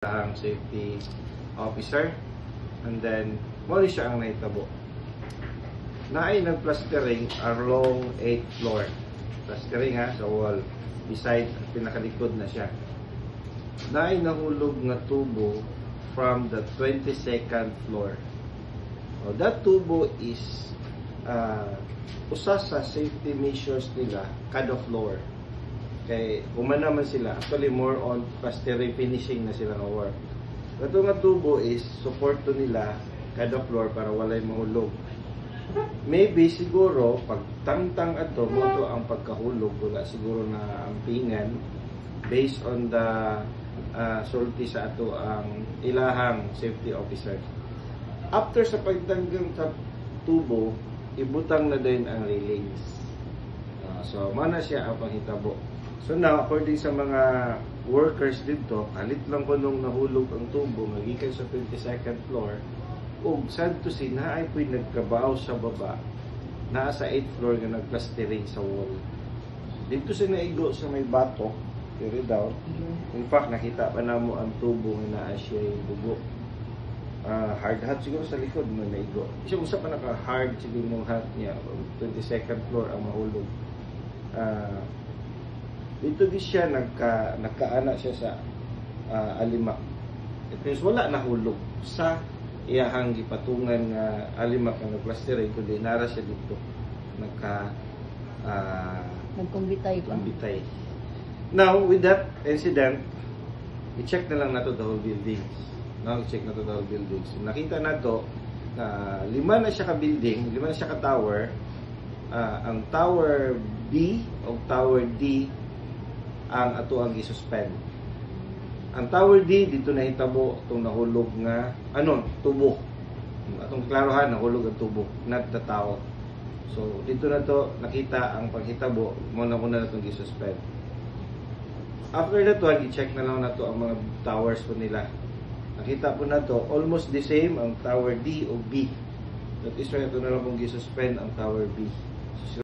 Ang safety officer and then mao ni siya ang nahitabo. Naay nagplastering along 8th floor. Plastering ha sa wall beside, pinakalikod na siya. Naay nahulog nga tubo from the 22nd floor. Oh, that tubo is usa sa safety measures nila kada floor. Kay human naman sila, actually more on plastering, finishing na sila nga work. Kato nga tubo is support to nila kada floor para walay mahulog. Maybe siguro pag tangtang ato mao to ang pagkahulog, wala siguro na ampingan based on the sulti sa ato ang ilahang safety officer. After sa pagtanggang sa tubo, ibutang na din ang railings. So mana siya ang panghitabo. So now, according sa mga workers dito, kalit lang ko nung nahulog ang tubo, magikan sa 22nd floor, ug sad to say, naay po'y nagkabaw sa baba, naa sa 8th floor nga nagplastering sa wall. Dito sa naigo sa may bato, diri daw. In fact, nakita pa namo ang tubo nga naa siya yung dugo. Hard hat siguro sa likod mo naigo. Isa usa pa naka hard siguro mong hat niya, 22nd floor ang mahulog. Dito di siya nagkaana siya sa alimak. It means wala nahulog sa iyahang gipatungan nga alimak nga nagplastering kundi nara siya dito nagka Nagkumbitay pa. Kumbitay. Now, with that incident, i-check na lang nato the whole buildings. No, i-check nato the whole buildings. Nakita nato na lima na siya ka building, lima na siya ka tower. Ang tower B o tower D ang ato ang i-suspend. Ang Tower D dito nahitabo itong nahulog nga ano, tubo. Atong klarohan, nahulog ang tubo, not the tao. So dito na to nakita ang panghitabo, mao na una na itong gi-suspend. After that one, i-check na lang nato ang mga towers po nila. Nakita po na to, almost the same ang Tower D o B. That is why ito na lang pong gi-suspend ang Tower B. So,